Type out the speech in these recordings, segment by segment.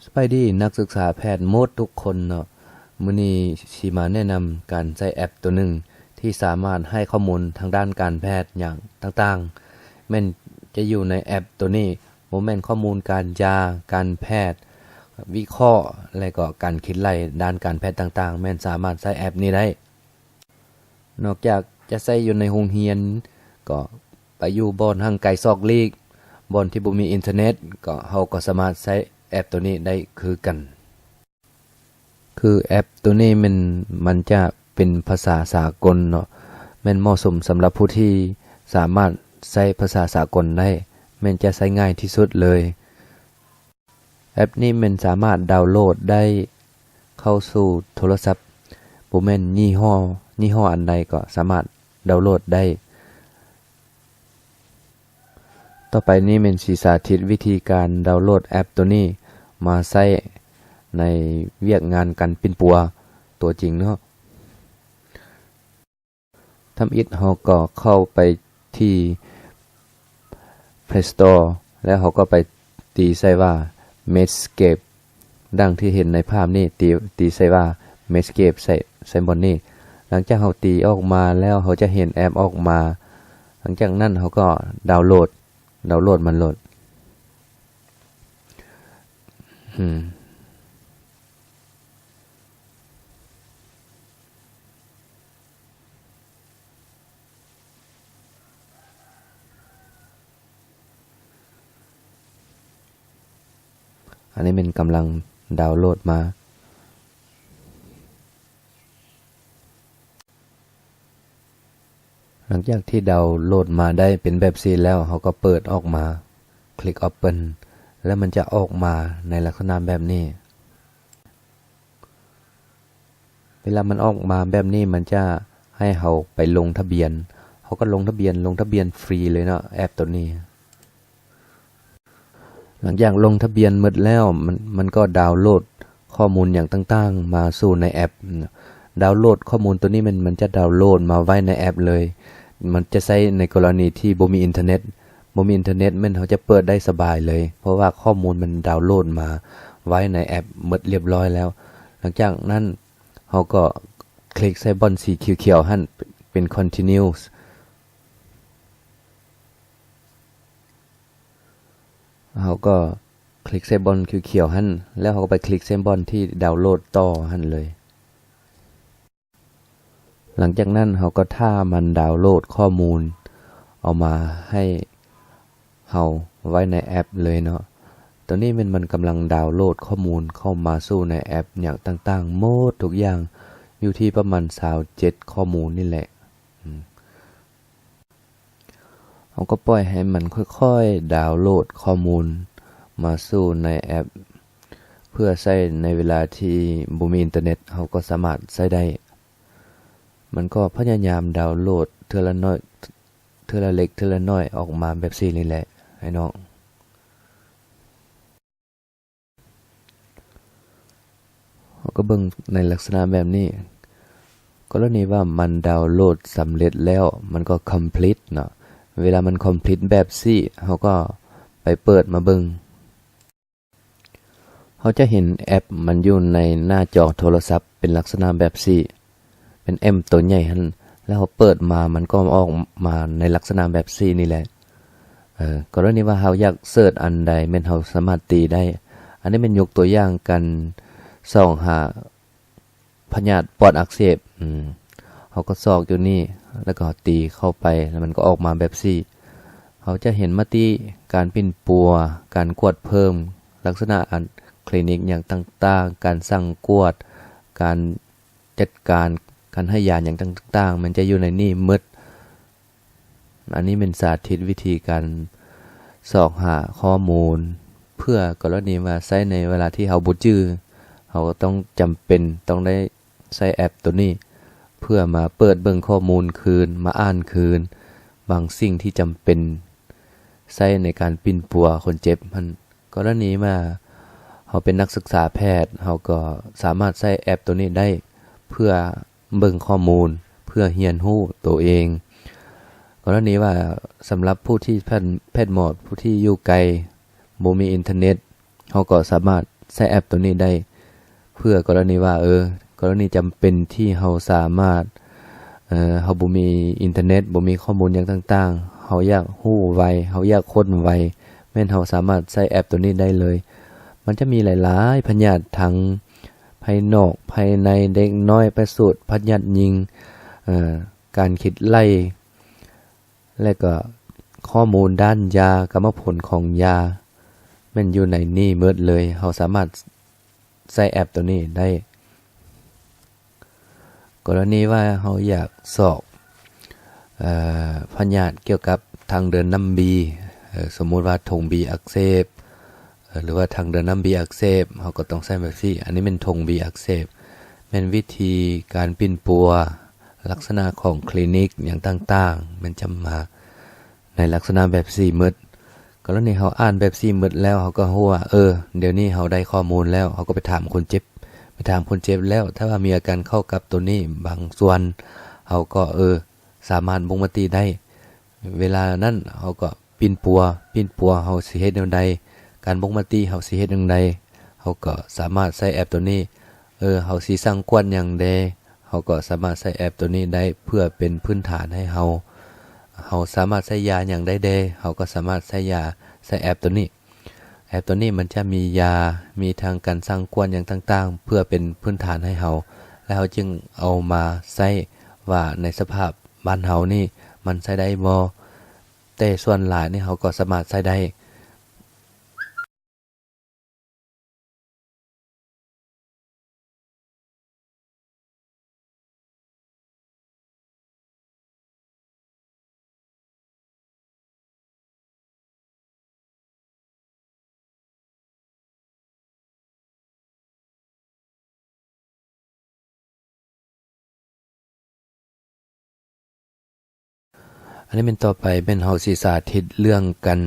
ສະບາຍດີນັກສຶກສາແພດໝົດທຸກຄົນເນາະ, ມື້ນີ້ຊິມາແນະນຳການໃຊ້ແອັບໂຕໜຶ່ງທີ່ສາມາດໃຫ້ຂໍ້ມູນທາງດ້ານການແພດຫຍັງຕ່າງໆ ແມ່ນຈະຢູ່ໃນແອັບໂຕນີ້, ບໍ່ແມ່ນຂໍ້ມູນການຢາ, ການແພດ, ວິເຄາະ ແລະ ກໍການຄິດໄລ່ດ້ານການແພດຕ່າງໆ ແມ່ນສາມາດໃຊ້ແອັບນີ້ໄດ້. ນອກຈາກຈະໃຊ້ຢູ່ໃນໂຮງຮຽນ, ກໍໄປຢູ່ບ່ອນຫ່າງໄກສອກຫຼີກ, ບ່ອນທີ່ບໍ່ມີອິນເຕີເນັດ, ກໍ ເຮົາກໍສາມາດໃຊ້ແອັບໂຕນີ້ໄດ້ຄືກັນ. ຄືແອັບໂຕນີ້ແມ່ນ ມັນຈະເປັນພາສາສາກົນເນາະ, ແມ່ນເໝາະສົມສຳລັບຜູ້ທີ່ສາມາດໃຊ້ພາສາສາກົນໄດ້, ແມ່ນຈະໃຊ້ງ່າຍທີ່ສຸດເລີຍ. ແອັບນີ້ແມ່ນສາມາດດາວໂຫຼດໄດ້ເຂົ້າສູ່ໂທລະສັບ, ບໍ່ແມ່ນຍີ່ຫໍ້, ຍີ່ຫໍ້ອັນໃດກໍສາມາດດາວໂຫຼດໄດ້. ຕໍ່ໄປນີ້ແມ່ນຊິສາທິດວິທີການດາວໂຫຼດແອັບໂຕນີ້ມາໃຊ້ໃນວຽກງານການປິ່ນປົວຕົວຈິງເນາະ. ທຳອິດເຮົາກໍເຂົ້າໄປທີ່ Play Store ແລ້ວເຮົາກໍໄປຕີໃສ່ວ່າ Medscape ດັ່ງທີ່ເຫັນໃນພາບນີ້, ຕີ ຕີໃສ່ວ່າ Medscape ໃສ່ ໃສ່ບ່ອນນີ້. ຫຼັງຈາກເຮົາຕີອອກມາແລ້ວ ເຮົາຈະເຫັນແອັບອອກມາ. ຫຼັງຈາກນັ້ນເຮົາກໍດາວໂຫຼດ, ດາວໂຫຼດມັນໂລດ. ອືມ. ອັນນີ້ແມ່ນກຳລັງດາວໂຫຼດມາ. ຫຼັງຈາກທີ່ດາວໂຫຼດມາໄດ້ເປັນແບບຊີ້ແລ້ວ, ເຮົາກໍເປີດອອກມາ, ຄລິກ Open ແລ້ວມັນຈະອອກມາໃນລັກສະນະແບບນີ້. ເວລາມັນອອກມາແບບນີ້ ມັນຈະໃຫ້ເຮົາໄປລົງທະບຽນ. ເຮົາກໍລົງທະບຽນ, ລົງທະບຽນຟຣີເລີຍເນາະ ແອັບໂຕນີ້. ຫຼັງຈາກລົງທະບຽນໝົດແລ້ວ, ມັນ, ມັນກໍດາວໂຫຼດຂໍ້ມູນຫຍັງຕ່າງໆມາສູ່ໃນແອັບ. ດາວໂຫຼດຂໍ້ມູນໂຕນີ້ແມ່ນ ມັນຈະດາວໂຫຼດມາໄວ້ໃນແອັບເລີຍ. ມັນຈະໃຊ້ໃນກໍລະນີທີ່ບໍ່ມີອິນເຕີເນັດ. ບໍ່ມີອິນເຕີເນັດແມ່ນເຮົາຈະເປີດໄດ້ສະບາຍເລີຍ, ເພາະວ່າຂໍ້ມູນມັນດາວໂຫຼດມາໄວ້ໃນແອັບໝົດລຽບລ້ອຍແລ້ວ. ຫຼັງຈາກນັ້ນເຮົາກໍຄລິກໃສ່ບ່ອນສີຂຽວໆຫັ້ນ ເປັນ Continue. ເຮົາກໍຄລິກໃສ່ບ່ອນຂຽວໆຫັ້ນ ແລ້ວເຮົາກໍໄປຄລິກໃສ່ບ່ອນທີ່ດາວໂຫຼດຕໍ່ຫັ້ນເລີຍ. ຫຼັງຈາກນັ້ນເຮົາກໍຖ້າມັນດາວໂຫຼດຂໍ້ມູນເອົາມາໃຫ້ເຮົາໄວ້ໃນແອັບເລີຍເນາະ. ຕອນນີ້ແມ່ນມັນກຳລັງດາວໂຫຼດຂໍ້ມູນເຂົ້າມາສູ່ໃນແອັບຫຍັງຕ່າງໆໝົດທຸກຢ່າງ, ຢູ່ທີ່ປະມານຊາວເຈັດຂໍ້ມູນນີ້ແຫຼະ. ເຮົາກໍປ່ອຍໃຫ້ມັນຄ່ອຍໆດາວໂຫຼດຂໍ້ມູນມາສູ່ໃນແອັບ ເພື່ອໃຊ້ໃນເວລາທີ່ບໍ່ມີອິນເຕີເນັດ ເຮົາກໍສາມາດໃຊ້ໄດ້. ມັນກໍພະຍາຍາມດາວໂຫຼດເທື່ອລະໜ້ອຍ, ເທື່ອລະເລັກເທື່ອລະໜ້ອຍອອກມາແບບຊີ້ນີ້ແຫຼະ ອ້າຍນ້ອງ. ເຮົາກໍເບິ່ງໃນລັກສະນະແບບນີ້. ກໍລະນີວ່າມັນດາວໂຫຼດສຳເລັດແລ້ວ, ມັນກໍຄອມພລີດເນາະ. ເວລາມັນຄອມພລີດແບບຊີ້, ເຮົາກໍໄປເປີດມາເບິ່ງ. ເຮົາຈະເຫັນແອັບມັນຢູ່ໃນໜ້າຈໍໂທລະສັບເປັນລັກສະນະແບບຊີ້. ເປັນແອັບໂຕໃຫຍ່ຫັ້ນ ແລ້ວເຮົາເປີດມາ ມັນກໍອອກມາໃນລັກສະນະແບບຊີ້ນີ້ແຫຼະ. ເອີ ກໍລະນີວ່າເຮົາຢາກເສີດອັນໃດ ແມ່ນເຮົາສາມາດຕີໄດ້. ອັນນີ້ແມ່ນຍົກຕົວຢ່າງການຊອກຫາພະຍາດປອດອັກເສບ. ອືມ ເຮົາກໍຊອກຢູ່ນີ້ ແລ້ວກໍຕີເຂົ້າໄປ ແລ້ວມັນກໍອອກມາແບບຊີ້. ເຮົາຈະເຫັນມະຕິ ການປິ່ນປົວ, ການກວດເພີ່ມ, ລັກສະນະອັນຄລີນິກຫຍັງຕ່າງໆ, ການສັ່ງກວດ, ການ ຈັດການການໃຫ້ຢາຫຍັງຕ່າງໆ ມັນຈະຢູ່ໃນນີ້ໝົດ. ອັນນີ້ແມ່ນສາທິດວິທີການຊອກຫາຂໍ້ມູນ ເພື່ອກໍລະນີວ່າໃຊ້ໃນເວລາທີ່ເຮົາບໍ່ຈື່, ເຮົາກໍຕ້ອງຈຳເປັນຕ້ອງໄດ້ໃຊ້ແອັບໂຕນີ້ ເພື່ອມາເປີດເບິ່ງຂໍ້ມູນຄືນ, ມາອ່ານຄືນບາງສິ່ງທີ່ຈຳເປັນ ໃຊ້ໃນການປິ່ນປົວຄົນເຈັບຫັ້ນ. ກໍລະນີວ່າເຮົາເປັນນັກສຶກສາແພດ, ເຮົາກໍສາມາດໃຊ້ແອັບໂຕນີ້ໄດ້ ເພື່ອເບິ່ງຂໍ້ມູນ, ເພື່ອຮຽນຮູ້ໂຕເອງ. ກໍລະນີວ່າສຳລັບຜູ້ທີ່ແພດ, ແພດໝໍ, ຜູ້ທີ່ຢູ່ໄກ, ບໍ່ມີອິນເຕີເນັດ, ເຮົາກໍສາມາດ ໃຊ້ແອັບໂຕນີ້ໄດ້ ເພື່ອກໍລະນີວ່າ ເອີ ກໍລະນີຈຳເປັນທີ່ເຮົາສາມາດ ເອີ ເຮົາບໍ່ມີອິນເຕີເນັດ ບໍ່ມີຂໍ້ມູນຫຍັງຕ່າງໆ ເຮົາຢາກຮູ້ໄວ ເຮົາຢາກຄົ້ນໄວ ແມ່ນເຮົາສາມາດໃຊ້ແອັບໂຕນີ້ໄດ້ເລີຍ. ມັນຈະມີຫຼາຍໆພະຍາດ ທັງພາຍນອກ ພາຍໃນ ເດັກນ້ອຍປະສູດ ພະຍາດຍິງ ເອີ ການຄິດໄລ່ ແລະກໍຂໍ້ມູນດ້ານຢາ ກຳມະຜົນຂອງຢາ ແມ່ນຢູ່ໃນນີ້ໝົດເລີຍ. ເຮົາສາມາດໃຊ້ແອັບໂຕນີ້ໄດ້. ກໍລະນີວ່າເຮົາຢາກຊອກ ເອີ ພະຍາດກ່ຽວກັບທາງເດີນນ້ຳບີ ເອີ ສົມມຸດວ່າຖົງບີອັກເສບ ເອີ ຫຼືວ່າທາງເດີນນ້ຳບີອັກເສບ ເຮົາກໍຕ້ອງໃຊ້ແບບຊີ້. ອັນນີ້ແມ່ນຖົງບີອັກເສບ ແມ່ນວິທີການປິ່ນປົວ ລັກສະນະຂອງຄລີນິກຫຍັງຕ່າງໆ ແມ່ນຈະມາໃນລັກສະນະແບບຊີ້ໝົດ. ກໍລະນີເຮົາອ່ານແບບຊີ້ໝົດແລ້ວ ເຮົາກໍຮູ້ວ່າ ເອີ ດຽວນີ້ເຮົາໄດ້ຂໍ້ມູນແລ້ວ ເຮົາກໍໄປຖາມຄົນເຈັບ ໄປຖາມຄົນເຈັບແລ້ວ ຖ້າວ່າມີອາການເຂົ້າກັບໂຕນີ້ບາງສ່ວນ ເຮົາກໍ ເອີ ສາມາດບົ່ງມະຕິໄດ້. ເວລານັ້ນເຮົາກໍປິ່ນປົວ ປິ່ນປົວເຮົາຊິເຮັດແນວໃດ ການບົ່ງມະຕິເຮົາຊິເຮັດຈັ່ງໃດ ເຮົາກໍສາມາດໃຊ້ແອັບໂຕນີ້ ເອີ ເຮົາຊິສັ່ງກວດຫຍັງແດ່ ເຮົາກໍສາມາດໃຊ້ແອັບໂຕນີ້ໄດ້ ເພື່ອເປັນພື້ນຖານໃຫ້ເຮົາ. ເຮົາສາມາດໃຊ້ຢາຫຍັງໄດ້ແດ່ ເຮົາກໍສາມາດໃຊ້ຢາ ໃຊ້ແອັບໂຕນີ້. ແອັບໂຕນີ້ມັນຈະມີຢາ ມີທັງການສັ່ງກວດຫຍັງຕ່າງໆ ເພື່ອເປັນພື້ນຖານໃຫ້ເຮົາ ແລ້ວເຮົາຈຶ່ງເອົາມາໃຊ້ວ່າໃນສະພາບບ້ານເຮົານີ້ມັນໃຊ້ໄດ້ບໍ່ ແຕ່ສ່ວນຫຼາຍນີ້ເຮົາກໍສາມາດໃຊ້ໄດ້. ອັນນີ້ແມ່ນຕໍ່ໄປແມ່ນເຮົາຊິສາທິດເລື່ອງການ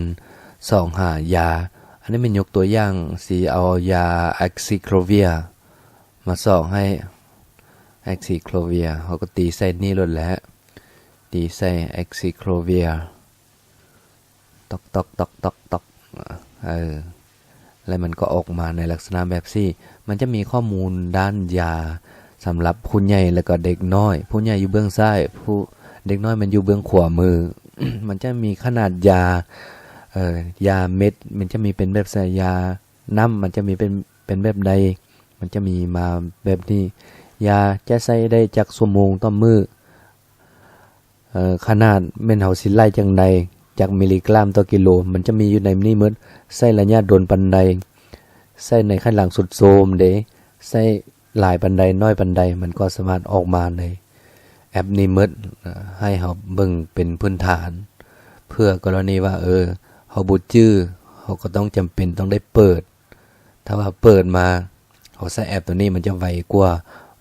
ຊອກຫາຢາ. ອັນນີ້ແມ່ນຍົກຕົວຢ່າງ ຊິເອົາຢາ Aciclovir ມາຊອກໃຫ້ Aciclovir ເຮົາກໍຕີໃສ່ນີ້ໂລດແຫຼະ ຕີໃສ່ Aciclovir ຕອກໆໆໆ ເອີ ແລ້ວມັນກໍອອກມາໃນລັກສະນະແບບນີ້. ມັນຈະມີຂໍ້ມູນດ້ານຢາສຳລັບຜູ້ໃຫຍ່ ແລະກໍເດັກນ້ອຍ. ຜູ້ໃຫຍ່ຢູ່ເບື້ອງຊ້າຍ ຜູ້ ເດັກນ້ອຍມັນຢູ່ເບື້ອງຂວາມື. ມັນຈະມີຂະໜາດຢາ ເອີ ຢາເມັດ ມັນຈະມີເປັນແບບໃສ່ ຢານ້ຳ ມັນຈະມີເປັນ ເປັນແບບໃດ ມັນຈະມີມາແບບນີ້. ຢາຈະໃຊ້ໄດ້ຈັກຊົ່ວໂມງຕໍ່ມື້ ເອີ ຂະໜາດແມ່ນເຮົາຊິໄລ່ຈັ່ງໃດ ຈັກມິລລີກຣາມຕໍ່ກິໂລ ມັນຈະມີຢູ່ໃນນີ້ໝົດ. ໃຊ້ໄລຍະດົນປານໃດ ໃຊ້ໃນໄຂຫຼັງຊຸດໂຊມເດ ໃຊ້ຫຼາຍປານໃດ ນ້ອຍປານໃດ ມັນກໍສາມາດອອກມາໃນແອັບນີ້ໝົດ ໃຫ້ເຮົາເບິ່ງເປັນພື້ນຖານ ເພື່ອກໍລະນີວ່າ ເອີ ເຮົາບໍ່ຈື່ ເຮົາກໍຕ້ອງຈຳເປັນຕ້ອງໄດ້ເປີດ. ຖ້າວ່າເປີດມາ ເຮົາໃຊ້ແອັບໂຕນີ້ມັນຈະໄວກວ່າ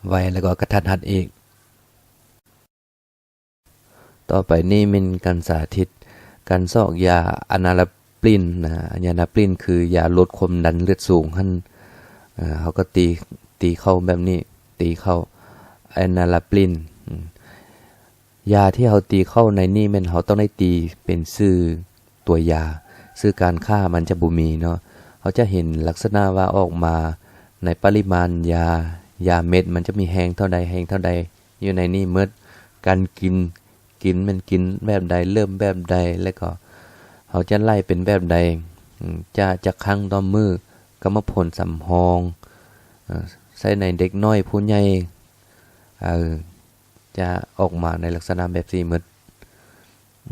ໄວແລ້ວກໍກະທັດຮັດອີກ. ຕໍ່ໄປນີ້ແມ່ນການສາທິດການຊອກຢາອານາລາປລິນນະ. ອານາລາປລິນຄືຢາລົດຄວາມດັນເລືອດສູງຫັ້ນ. ເອີ ເຮົາກໍຕີ ຕີເຂົ້າແບບນີ້ ຕີເຂົ້າອານາລາປລິນ. ອາ ຢາທີ່ເຮົາຕີເຂົ້າໃນນີ້ແມ່ນເຮົາຕ້ອງໄດ້ຕີເປັນຊື່ຕົວຢາ ຊື່ການຄ້າມັນຈະບໍ່ມີເນາະ. ເຮົາຈະເຫັນລັກສະນະວ່າອອກມາໃນປະລິມານຢາ ຢາເມັດມັນຈະມີແຮງເທົ່າໃດ ແຮງເທົ່າໃດ ຢູ່ໃນນີ້ໝົດ. ການກິນ ກິນແມ່ນກິນແບບໃດ ເລີ່ມແບບໃດ ແລ້ວກໍເຮົາຈະໄລ່ເປັນແບບໃດ ອາ ຈະຈັກຄັ້ງຕໍ່ມື້ ກຳມະຜົນສຳຮອງ ເອີ ໃຊ້ໃນເດັກນ້ອຍ ຜູ້ໃຫຍ່ ເອີ ຈະອອກມາໃນລັກສະນະແບບນີ້ໝົດ. ອ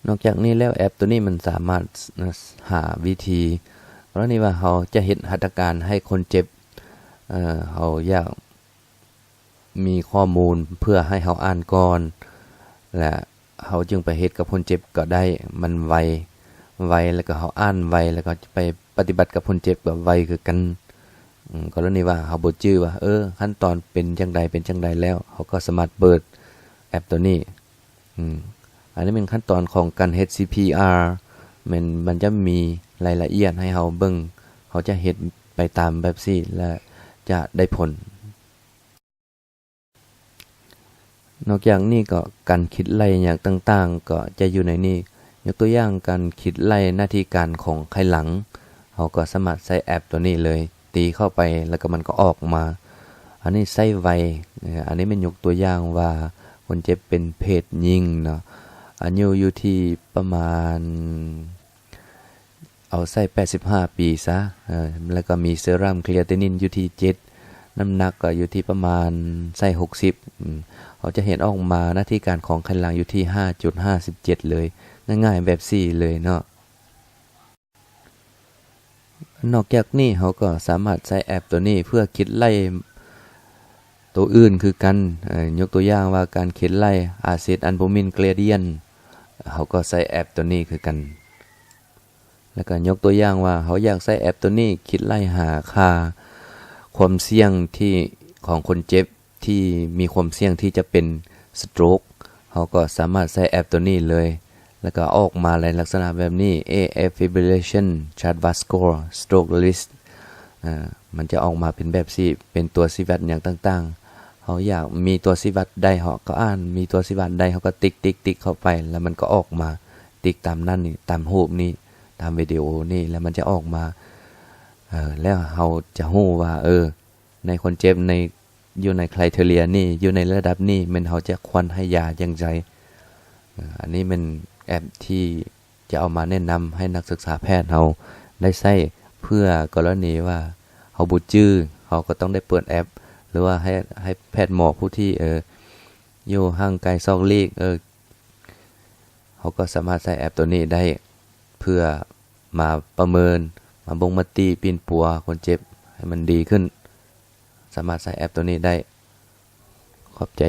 າ ນອກຈາກນີ້ແລ້ວ ແອັບໂຕນີ້ມັນສາມາດ ຫາວິທີ ກໍລະນີວ່າເຮົາຈະເຮັດຫັດຖະການໃຫ້ຄົນເຈັບ ເອີ ເຮົາຢາກມີຂໍ້ມູນເພື່ອໃຫ້ເຮົາອ່ານກ່ອນ ແລະ ເຮົາຈຶ່ງໄປເຮັດກັບຄົນເຈັບກໍໄດ້. ມັນໄວ ໄວ ແລ້ວກໍເຮົາອ່ານໄວ ແລ້ວກໍໄປປະຕິບັດກັບຄົນເຈັບກໍໄວຄືກັນ. ອາ ກໍລະນີວ່າເຮົາບໍ່ຈື່ວ່າ ເອີ ຂັ້ນຕອນເປັນຈັ່ງໃດ ເປັນຈັ່ງໃດແລ້ວ ເຮົາກໍສາມາດເປີດແອັບໂຕນີ້. ອາ ອັນນີ້ແມ່ນຂັ້ນຕອນຂອງການເຮັດ ຊີພີອາ ແມ່ນມັນຈະມີລາຍລະອຽດໃຫ້ເຮົາເບິ່ງ ເຮົາຈະເຮັດໄປຕາມແບບຊີ້ ແລະ ຈະໄດ້ຜົນ. ນອກຈາກນີ້ກໍການຄິດໄລ່ຫຍັງຕ່າງໆ ກໍຈະຢູ່ໃນນີ້. ຍົກຕົວຢ່າງການຄິດໄລ່ໜ້າທີ່ການຂອງໄຂ່ຫຼັງ, ເຮົາກໍສາມາດໃຊ້ແອັບຕົວນີ້ເລີຍ, ຕີເຂົ້າໄປແລ້ວກໍມັນກໍອອກມາ. ອັນນີ້ໃຊ້ໄວ, ເອີ ອັນນີ້ແມ່ນຍົກຕົວຢ່າງວ່າຄົນເຈັບເປັນເພດຍິງເນາະ, ອາຍຸຢູ່ທີ່ປະມານ ເອົາໃສ່ແປດສິບຫ້າປີຊະ, ເອີ ແລ້ວກໍມີເຊີຣັມຄຣີເອຕິນິນຢູ່ທີ່ເຈັດ, ນ້ຳໜັກກໍຢູ່ທີ່ປະມານໃສ່ຫົກສິບ. ອືມ ເຮົາຈະເຫັນອອກມາໜ້າທີ່ການຂອງໄຂ່ຫຼັງຢູ່ທີ່ຫ້າຈຸດຫ້າສິບເຈັດເລີຍ, ງ່າຍໆແບບນີ້ເລີຍເນາະ. ນອກຈາກນີ້ເຮົາກໍສາມາດໃຊ້ແອັບຕົວນີ້ເພື່ອຄິດໄລ່ໂຕອື່ນຄືກັນ, ເອີ ຍົກຕົວຢ່າງວ່າການຄິດໄລ່ອາຊິດອັນໂບມິນເກຣດຽນ, ເຮົາກໍໃຊ້ແອັບຕົວນີ້ຄືກັນ. ແລ້ວກໍຍົກຕົວຢ່າງວ່າເຮົາຢາກໃຊ້ແອັບຕົວນີ້ຄິດໄລ່ຫາຄ່າຄວາມສ່ຽງທີ່ ຂອງຄົນເຈັບທີ່ມີຄວາມສ່ຽງທີ່ຈະເປັນສະໂຕຣກ, ເຮົາກໍສາມາດໃຊ້ແອັບຕົວນີ້ເລີຍ, ແລ້ວກໍອອກມາໃນລັກສະນະແບບນີ້, ເອ Air Fibrillation Chart Score Stroke List. ອາ ມັນຈະອອກມາເປັນແບບຊີ້, ເປັນຕົວຊີ້ວັດຫຍັງຕ່າງໆ. ເຮົາຢາກມີຕົວຊີ້ວັດໃດ ເຮົາກໍອ່ານ, ມີຕົວຊີ້ວັດໃດ ເຮົາກໍຕິກໆໆເຂົ້າໄປ, ແລ້ວມັນກໍອອກມາ, ຕິກຕາມນັ້ນນີ້, ຕາມຮູບນີ້, ຕາມວິດີໂອນີ້, ແລ້ວມັນຈະອອກມາ. ເອີ ແລ້ວເຮົາຈະຮູ້ວ່າ ເອີ ໃນຄົນເຈັບໃນ ຢູ່ໃນຄຣາຍເທີເຣຍນີ້, ຢູ່ໃນລະດັບນີ້, ແມ່ນເຮົາຈະຄວນໃຫ້ຢາຢ່າງໃດ. ເອີ ອັນນີ້ແມ່ນແອັບທີ່ຈະເອົາມາແນະນຳໃຫ້ນັກສຶກສາແພດເຮົາໄດ້ໃຊ້, ເພື່ອກໍລະນີວ່າເຮົາບໍ່ຈື່, ເຮົາກໍຕ້ອງໄດ້ເປີດແອັບ, ຫຼືວ່າໃຫ້ ໃຫ້ແພດໝໍຜູ້ທີ່ ເອີ ຢູ່ຫ່າງໄກຊອກຫຼີກ, ເອີ ເຮົາກໍສາມາດໃຊ້ແອັບຕົວນີ້ໄດ້ ເພື່ອມາປະເມີນ, ມາບົ່ງມະຕິປິ່ນປົວຄົນເຈັບໃຫ້ມັນດີຂຶ້ນ. ສາມາດໃຊ້ແອັບຕົວນີ້ໄດ້. ຂອບໃຈ.